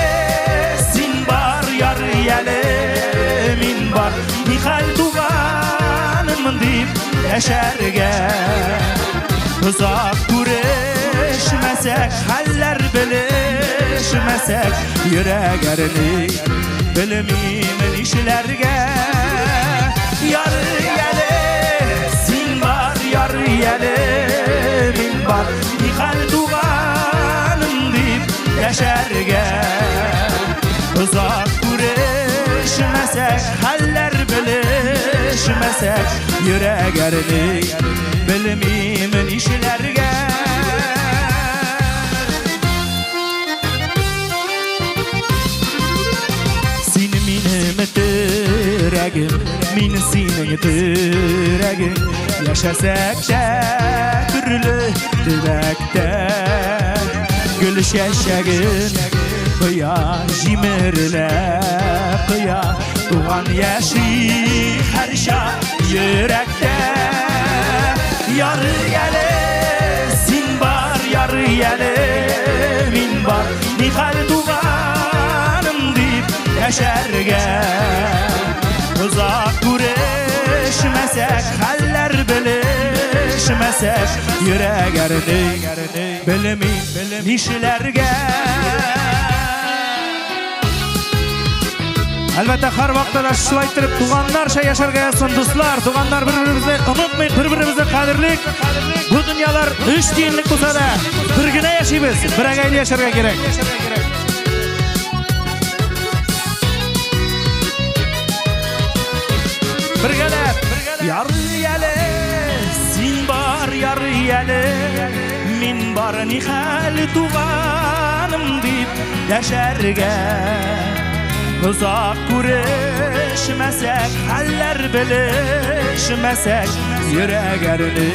син бар, ярый әле мин бар Нихәл туганым дип яшәргә Озак күрешмәсәк, хәлләр белешмәсәк Йөрәк әрни, белмим нишләргә Ярый әле син бар, ярый әле мин бар Нихәл туганым дип яшәргә Озак күрешмәсәк, хәлләр белешмәсәк Йөрәк әрни, белмим нишләргә Син минем терәгем, мин синең терәгең Яшәсәк тә төрле төбәктә Гөл чәчәген кыя, җимерелә кыя Туган яши һәрчак йөрәктә Ярый әле син бар, ярый әле мин бар Нихәл туганым дип яшәргә Озак күрешмәсәк, хәлләр белешмәсәк Йөрәк әрни, белмим нишләргә Әлбәттә, һәр вакытта да шулай иттереп туганнарча яшәргә язсын, дуслар. Туганнар бер-беребезне онытмыйк, бер-беребезне кадерлик. Бу дөньялар өч тиенлек булса да, бер генә яшибез, берәгәйле яшәргә кирәк. Бергәләп, ярый әле, син бар, ярый әле, мин бар, нихәл туганым дип яшәргә. Озак күрешмәсәк, хәлләр белешмәсәк, йөрәк әрни,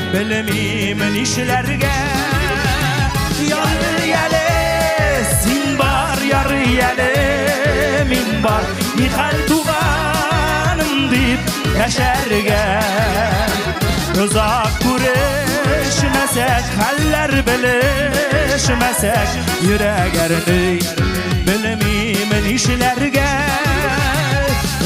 белмим нишләргә. Ярый әле, син бар, ярый әле, мин бар, нихәл туганым дип яшәргә. Озак күрешмәсәк, хәлләр белешмәсәк, йөрәк әрни, белмим нишләргә.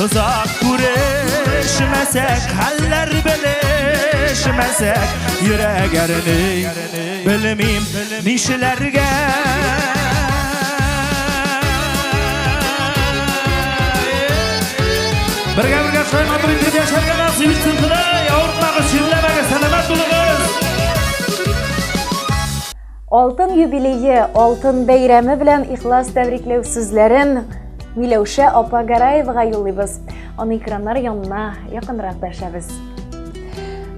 Озак күрешмәсәк, хәлләр белешмәсәк, йөрәк әрни, белмим нишләргә. Бергә бергә шулай матур итеп яшәргә насыйп итсен Ходай, авыртмагыз, чирләмәгез, сәламәт булыгыз. Алтын юбилее, алтын бәйрәме белән ихлас тәбрикләү сүзләрен Миләүшә апа Гараевага юллыйбыз. Аны экраннар янына якынрак дәшәбез.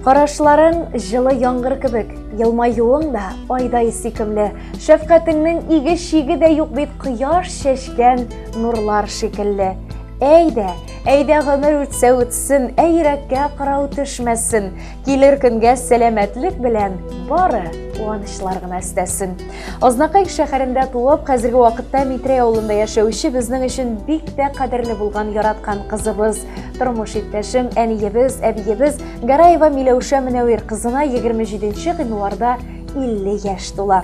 Карашларың җылы яңгыр кебек, елмаюың да айдай сөйкемле. Шәфкатеңнең иге-чиге дә юк бит, кояш чәчкән нурлар шикелле. Әйдә, әйдә гомер үтсә үтсен, ә йөрәккә кырау төшмәсен. Килер көнгә сәламәтлек белән бары куанычлар гына өстәсен. Азнакай шәһәрендә туып, хәзерге вакытта Митрәй авылында яшәүче безнең өчен бик тә кадерле булган яраткан кызыбыз, тормыш иптәшем, әниебез, әбиебез Гараева Миләүшә Мөнәвир кызына 27 гыйнварда 50 яшь тула.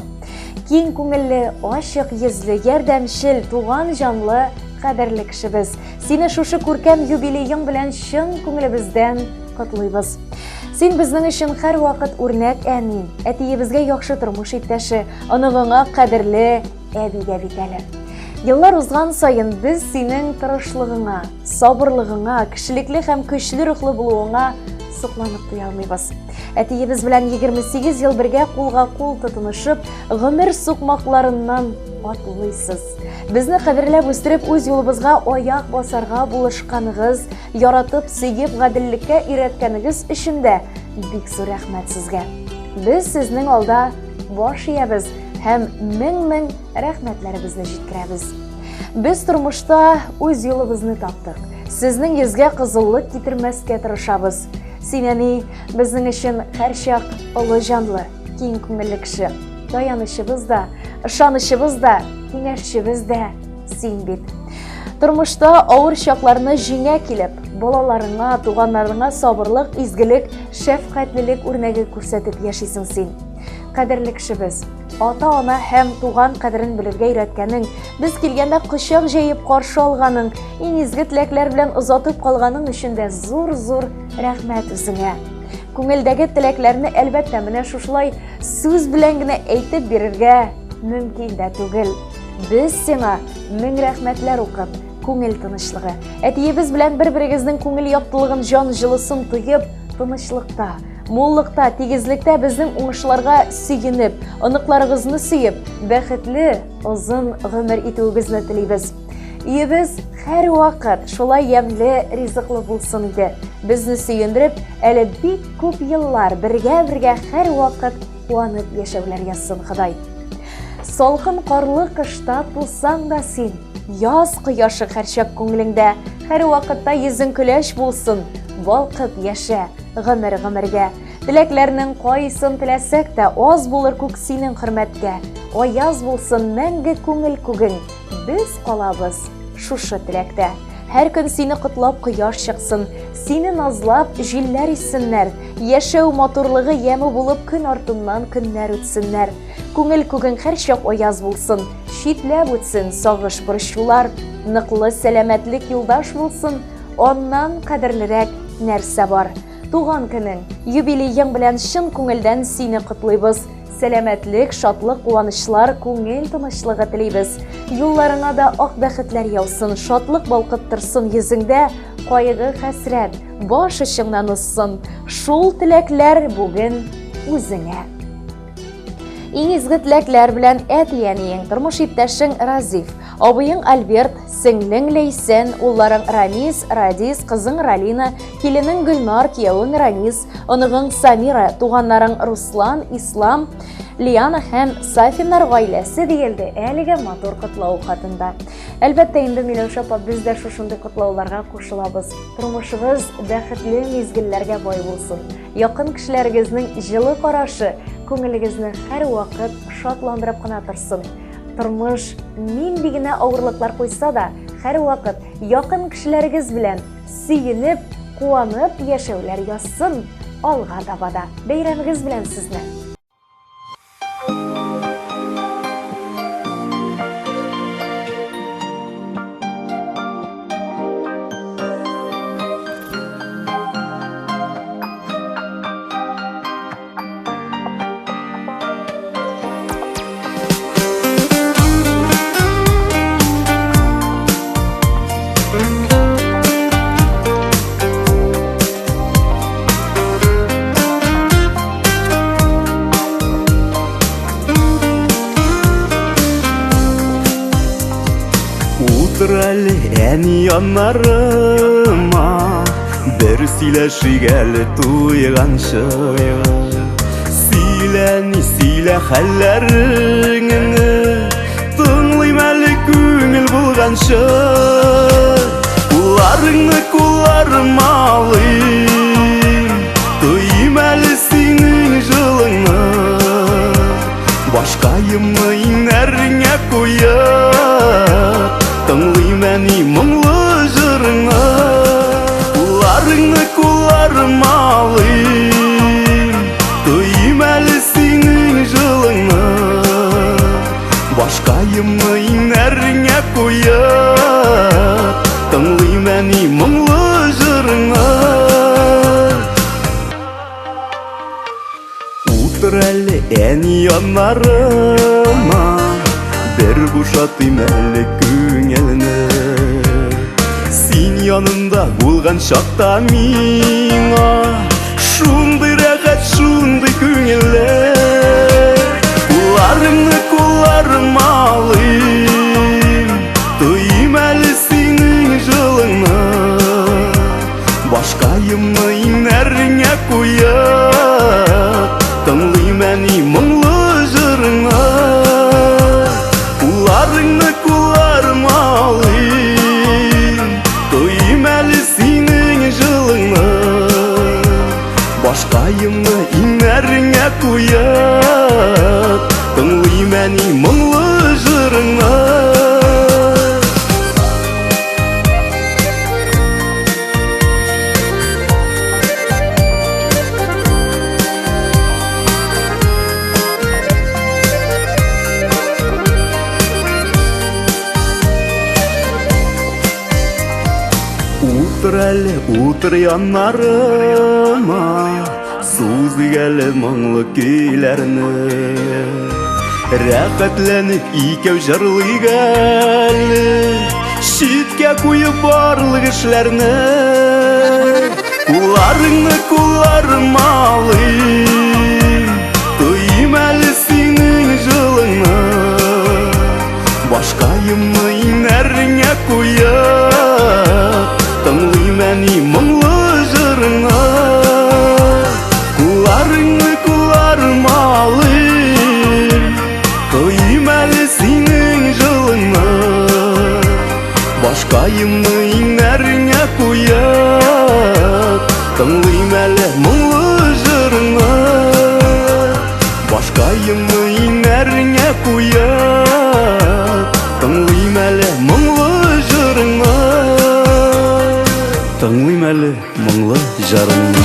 Киң күңелле, ачык йөзле, ярдәмчел, туган җанлы кадерле кешебез. Сине шушы күркәм юбилеең белән чын күңелебездән котлыйбыз. Син безнең өчен һәрвакыт үрнәк әни, әтиебезгә яхшы тормыш иптәше, оныгыңа кадерле әби дә бит әле. Еллар узган саен без синең тырышлыгыңа, сабырлыгыңа, кешелекле һәм көчле рухлы булуыңа сокланып туя алмыйбыз. Әтиебез белән 28 ел бергә кулга кул тотынышып, гомер сукмакларыннан атлыйсыз. Безне кадерләп үстереп, үз юлыбызга аяк басарга булышканыгыз, яратып, сөеп, гаделлеккә өйрәткәнегез өчен дә бик зур рәхмәт сезгә. Без сезнең алда баш иябез һәм мең-мең рәхмәтләребезне җиткерәбез. Без тормышта үз юлыбызны таптык. Сезнең йөзгә кызыллык китермәскә тырышабыз. Син, әни, безнең өчен һәрчак олы җанлы, киң күңелле кеше. Таянычыбыз да, ышанычыбыз да, киңәшчебез дә син бит. Тормышта авыр чакларны җиңә килеп, Балаларыңа, туганнарыңа сабырлык, изгелек, шәфкатьлелек үрнәге күрсәтеп яшисең син. Кадерле кешебез, ата-ана һәм туган кадерен белергә өйрәткәнең, без килгәндә кочак җәеп каршы алганың, иң изге теләкләр белән озатып калганың өчен дә зур-зур рәхмәт үзеңә. Күңелдәге теләкләрне, әлбәттә, менә шушылай сүз белән генә әйтеп бирергә мөмкин дә түгел. Без сиңа мең рәхмәтләр укып, күңел тынычлыгы, әтиебез белән бер-берегезнең күңел яктылыгын, җан җылысын тоеп, тынычлыкта, муллыкта, тигезлектә безнең уңышларга сөенеп, оныкларыгызны сөеп, бәхетле, озын гомер итүегезне телибез. Өебез һәрвакыт шулай ямьле, ризыклы булсын иде. Безне сөендереп, әле бик күп еллар бергә-бергә һәрвакыт куанып яшәүләр язсын Ходай. Салкын карлы кышта тусаң да син, яз кояшы һәрчак күңелеңдә, һәрвакытта йөзең көләч булсын, балкып яшә гомер-гомергә. Теләкләрнең кайсын теләсәк тә, аз булыр күк синең хөрмәткә. Аяз булсын мәңге күңел күгең, без калабыз шушы теләктә. Һәр көн сине котлап кояш чыксын, сине назлап җилләр иссеннәр, яшәү матурлыгы яме булып көн артыннан көннәр үтсеннәр. Күңел күгең һәрчак аяз булсын, читләп үтсен сагыш борчулар, ныклы сәламәтлек юлдаш булсын, аннан кадерлерәк нәрсә бар? Туган көнең, юбилеең белән чын күңелдән сине котлыйбыз. Сәламәтлек, шатлык, куанычлар, күңел тынычлыгы телибез. Юлларыңа да ак бәхетләр яусын, шатлык балкып торсын йөзеңдә, кайгы, хәсрәт баш очыңнан узсын. Шул теләкләр бүген үзеңә. Иң изге теләкләр белән әти-әниең, тормыш иптәшең Разиф, абыең Альберт, сеңлең Ләйсән, улларың Рамис, Радис, кызың Ралина, киленең Гөлнар, киявең Ранис, оныгың Самира, туганнарың Руслан, Ислам, Лиана һәм Сафиннар гаиләсе диелде әлеге матур котлау хатында. Әлбәттә инде, Миләүшә апа, без дә шушындый котлауларга кушылабыз. Тормышыгыз бәхетле мизгелләргә бай булсын. Якын кешеләрегезнең җылы карашы күңелегезне һәрвакыт шатландырып кына торсын. Тормыш нинди генә авырлыклар куйса да, һәрвакыт якын кешеләрегез белән сөенеп, куанып яшәүләр язсын алга таба да. Бәйрәмегез белән сезне! Утыр әле әни яннарыма, бер сөйләшик әле туйганчы. Сөйлә, ни сөйлә хәлләреңне, тыңлыйм әле күңел булганчы. Кулларыңны кулларыма алыйм, тойым әле синең җылыңны. Башкаемны иңнәреңә куеп, тыңлыйм әни моңлы җырыңны. Кулларыңны кулларыма алыйм, тойым әле синең җылыңны. Башкаемны иңнәреңә куеп, тыңлыйм әни моңлы җырыңны. Утыр әле әни яннарыма, бер бушатыйм әле күңелне. Син янында булган чакта миңа шундый рәхәт, шундый күңелле. Кулларыңны кулларыма алыйм, тойым әле синең җылыңны. Башкаемны иңнәреңә куеп, тыңлыйм әни моңлы җырыңны. Кулларыңны кулларыма алыйм, тойым әле синең җылыңны. Башкаемны иңнәреңә куеп, тыңлыйм әни моңлы җырыңны. Утыр әле, утыр яннарыма, Сузыйк әле моңлы көйләрне. Рәхәтләнеп икәү җырлыйк әле, Читкә куеп барлык эшләрне. Кулларыңны кулларыма алыйм, Тойым әле синең җылыңны. Башкаемны иңнәреңә куеп, Тыңлыйм әни моңлы җырыңны. Кулларыңны кулларыма алыйм, Тойым әле синең җылыңны. Башкаемны иңнәреңә куеп, Тыңлыйм әле моңлы җырыңны. Башкаемны иңнәреңә куеп, Тыңлыйм әле моңлы җырыңны. Тыңлыйм әле моңлы җырыңны.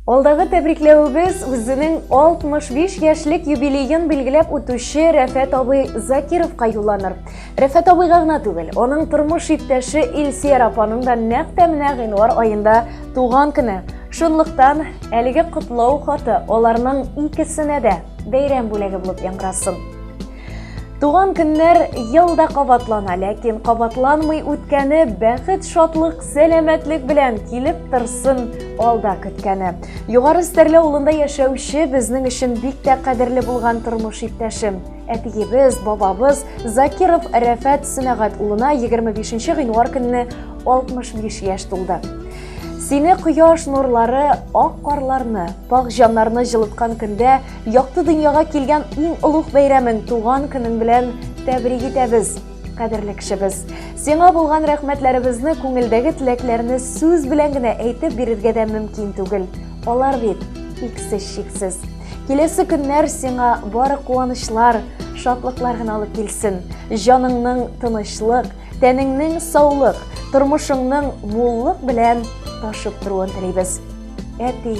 Алдагы тәбрикләвебез үзенең 65 яшьлек юбилеен билгеләп үтүче Рәфәт абый Закировка юлланыр. Рәфәт абыйга гына түгел, аның тормыш иптәше Илсөяр апаның да нәкъ тә менә гыйнвар аенда туган көне. Шунлыктан әлеге котлау хаты аларның икесенә дә бәйрәм бүләге булып яңгырасын. Туган көннәр ел да кабатлана, ләкин кабатланмый үткәне бәхет, шатлык, сәламәтлек белән килеп торсын алда көткәне. Югары Стәрле авылында яшәүче безнең өчен бик тә кадерле булган тормыш иптәшем, әтиебез, бабабыз Закиров Рәфәт Сөнәгать улына 25 гыйнвар көнне 65 яшь тулды. Сине кояш нурлары ак карларны, пак җаннарны җылыткан көндә якты дөньяга килгән иң олуг бәйрәмең туган көнең белән тәбрик итәбез, кадерле кешебез. Сиңа булган рәхмәтләребезне, күңелдәге теләкләрне сүз белән генә әйтеп бирергә дә мөмкин түгел. Алар бит иксез-чиксез. Киләсе көннәр сиңа бары куанычлар, шатлыклар гына алып килсен. Җаныңның тынычлык, Тәнеңнең саулык, тормышыңның муллык белән ташып торуын телибез. Әти,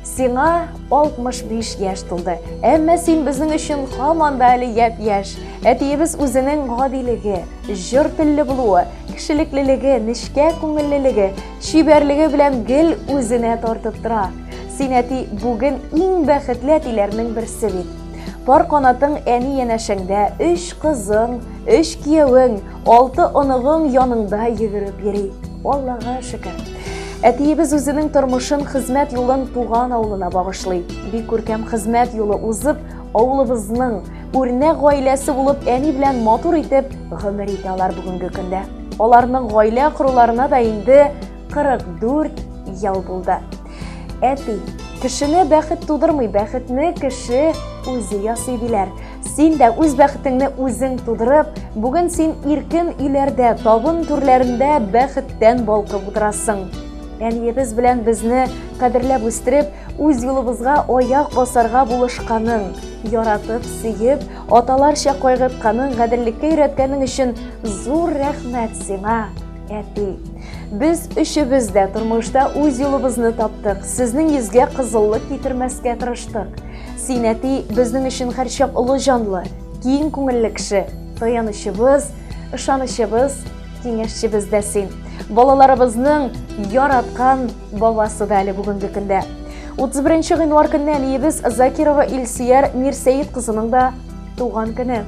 сиңа 65 яшь тулды. Әмма син безнең өчен һаман да әле япь-яшь. Әтиебез үзенең гадилеге, җор телле булуы, кешелеклелеге, нечкә күңеллелеге, чибәрлеге белән гел үзенә тартып тора. Син, әти, бүген иң бәхетле әтиләрнең берсе бит. Пар канатың әни янәшәңдә, өч кызың, өч киявең, алты оныгың яныңда йөгереп йөри. Аллага шөкер. Әтиебез үзенең тормышын, хезмәт юлын туган авылына багышлый. Бик күркәм хезмәт юлы узып, авылыбызның үрнәк гаиләсе булып әни белән матур итеп гомер итә алар бүгенге көндә. Аларның гаилә коруларына да инде 44 ел булды. Әти, кешене бәхет тудырмый, бәхетне кеше үзе ясый диләр. Син дә үз бәхетеңне үзең тудырып, бүген син иркен өйләрдә, табын түрләрендә бәхеттән балкып утырасың. Әниебез белән безне кадерләп үстереп, үз юлыбызга аяк басарга булышканың, яратып, сөеп, аталарча кайгыртканың, гаделлеккә өйрәткәнең өчен зур рәхмәт сиңа. Әти, без өчебез дә тормышта үз юлыбызны таптык, сезнең йөзгә кызыллык китермәскә тырыштык. Син, әти, безнең өчен һәрчак олы җанлы, киң күңелле кеше, таянычыбыз, ышанычыбыз, киңәшчебез дә син. Балаларыбызның яраткан бабасы да әле бүгенге көндә. 31 гыйнвар көнне әниебез Закирова Илсөяр Мирсәет кызының да туган көне.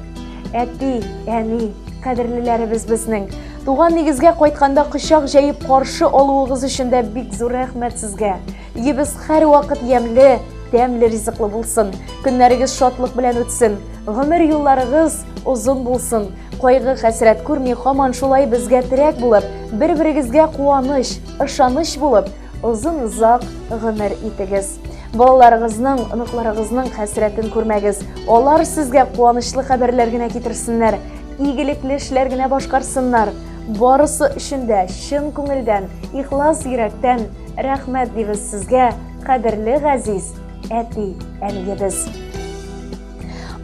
Әти, әни, кадерлеләребез безнең. Туган нигезгә кайтканда кочак җәеп каршы алуыгыз өчен дә бик зур рәхмәт сезгә. Өебез һәрвакыт ямьле, тәмле ризыклы булсын. Көннәрегез шатлык белән үтсен. Гомер юлларыгыз озын булсын. Кайгы хәсрәт күрми һаман шулай безгә терәк булып, бер-берегезгә куаныч, ышаныч булып, озын-озак гомер итегез. Балаларыгызның, оныкларыгызның хәсрәтен күрмәгез. Алар сезгә куанычлы хәбәрләр генә китерсеннәр, игелекле эшләр генә башкарсыннар. Барысы өчен дә чын күңелдән, ихлас йөрәктән рәхмәт дибез сезгә, кадерле газиз әти, әниебез.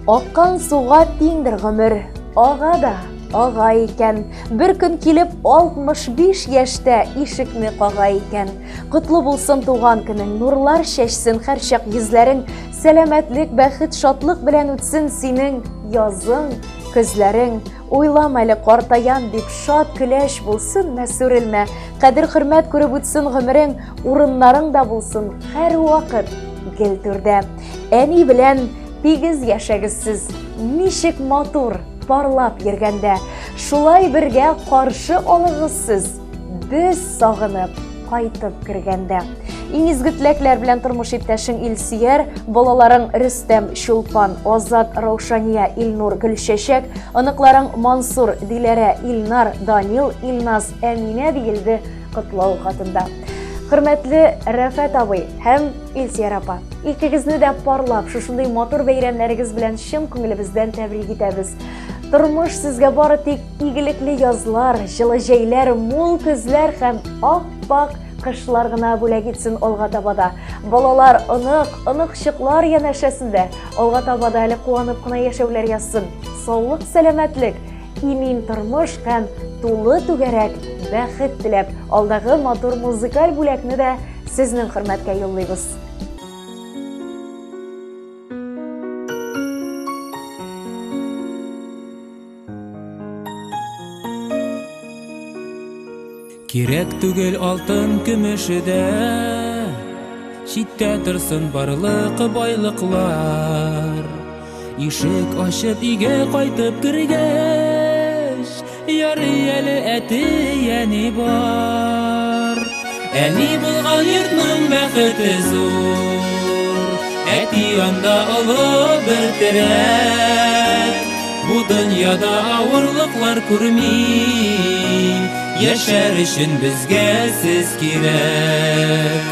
Аккан суга тиңдер гомер. ага да ага икән. Бер көн килеп 65 яшьтә ишекне кага икән. Котлы булсын туган көнең, нурлар чәчсен һәрчак йөзләрең, сәламәтлек, бәхет, шатлык белән үтсен синең язың, көзләрең. Уйлама әле картаям дип, шат көләч булсын, мәсүрелмә. Кадер-хөрмәт күреп үтсен гомерең, урыннарың да булсын һәрвакыт гел түрдә. Әни белән тигез яшәгез сез, ничек матур парлап йөргәндә. Шулай бергә каршы алыгыз сез, без сагынып кайтып кергәндә. Иң изге теләкләр белән тормыш иптәшең Илсөяр, балаларың Рөстәм, Чулпан, Азат, Раушания, Илнур, Гөлчәчәк, оныкларың Мансур, Диләрә, Илнар, Данил, Илназ, Әминә диелде котлау хатында. Хөрмәтле Рәфәт абый һәм Илсөяр апа, икегезне дә парлап, шушындый матур бәйрәмнәрегез белән чын күңелебездән тәбрик итәбез. Тормыш сезгә бары тик Игелекле язлар, җылы җәйләр, мул көзләр һәм ап-ак кышлар гына бүләк итсен алга таба да. Балалар, онык, оныкчыклар янәшәсендә алга таба да әле куанып кына яшәүләр язсын. Саулык, сәламәтлек, имин тормыш һәм тулы түгәрәк бәхет теләп, алдагы матур музыкаль бүләкне дә сезнең хөрмәткә юллыйбыз. Кирәк түгел алтын көмеше дә, Читтә торсын барлык байлыклар. Ишек ачып өйгә кайтып кергәч, Ярый әле әти, әни бар. Әни булган йортның бәхете зур, Әти анда олы бер терәк. Бу дөньяда авырлыклар күрми, Яшәр өчен безгә сез кирәк.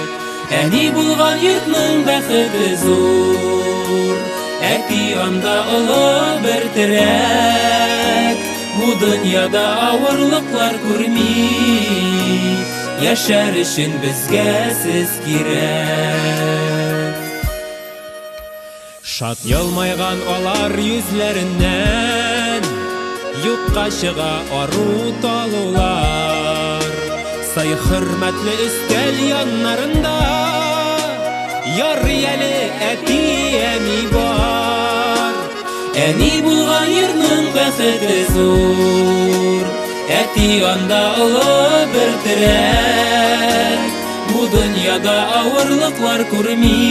Әни булган йортның бәхете зур, Әти анда олы бер терәк. Бу дөньяда авырлыклар күрми, Яшәр өчен безгә сез кирәк. Шат елмайган алар йөзләреннән Юкка чыга ару талулар. Сый хөрмәтле өстәл яннарында Ярый әле әти әни бар. Әни булган йортның бәхете зур, Әти анда олы бер терәк. Бу дөньяда авырлыклар күрми,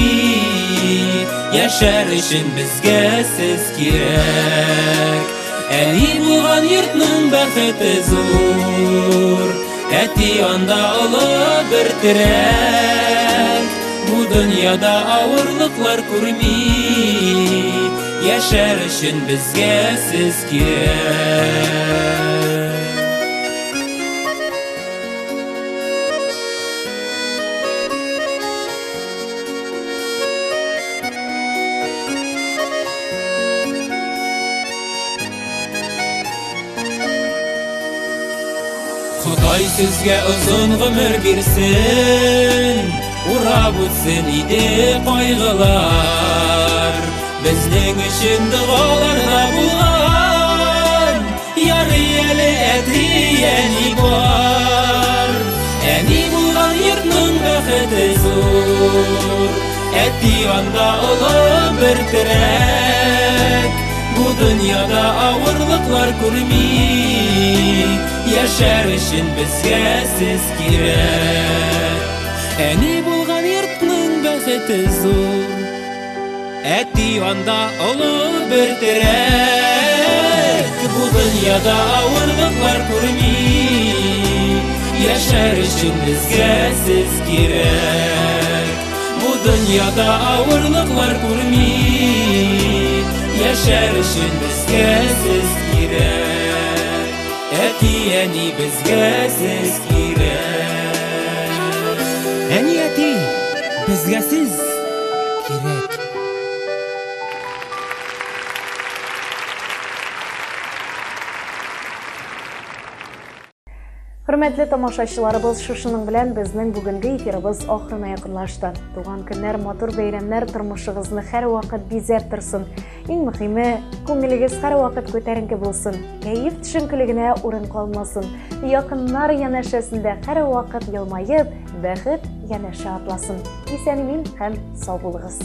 Яшәр өчен безгә сез кирәк. Әни булган йортның бәхете зур, Әти анда олы бер терәк. Бу дөньяда авырлыклар күрми, Яшәр өчен безгә сез кирәк. Ходай сезгә озын гомер бирсен, Урап үтсен иде кайгылар. Безнең өчен догаларда булган, Ярый әле әти, әни бар. Әни булган йортның бәхете зур, Әти анда олы бер терәк. Бу дөньяда авырлыклар күрми, Яшәр өчен безгә сез кирәк. Әни булган йортның бәхете зур, Әти анда олы бер терәк. Бу дөньяда авырлыклар күрми, Яшәр өчен безгә сез кирәк. Бу дөньяда авырлыклар күрми, Яшәр өчен безгә сез кирәк. Әти, әни, безгә сез кирәк. Әни, әти, безгә сез кирәк. Хөрмәтле тамашачыларыбыз, шушының белән безнең бүгенге эфирыбыз ахырына якынлашты. Туган көннәр, матур бәйрәмнәр тормышыгызны һәрвакыт бизәп торсын. Иң мөхиме, күңелегез һәрвакыт күтәренке булсын, кәеф төшенкелегенә урын калмасын. Якыннар янәшәсендә һәрвакыт елмаеп, бәхет янәшә атласын. Исән-имин һәм сау булыгыз.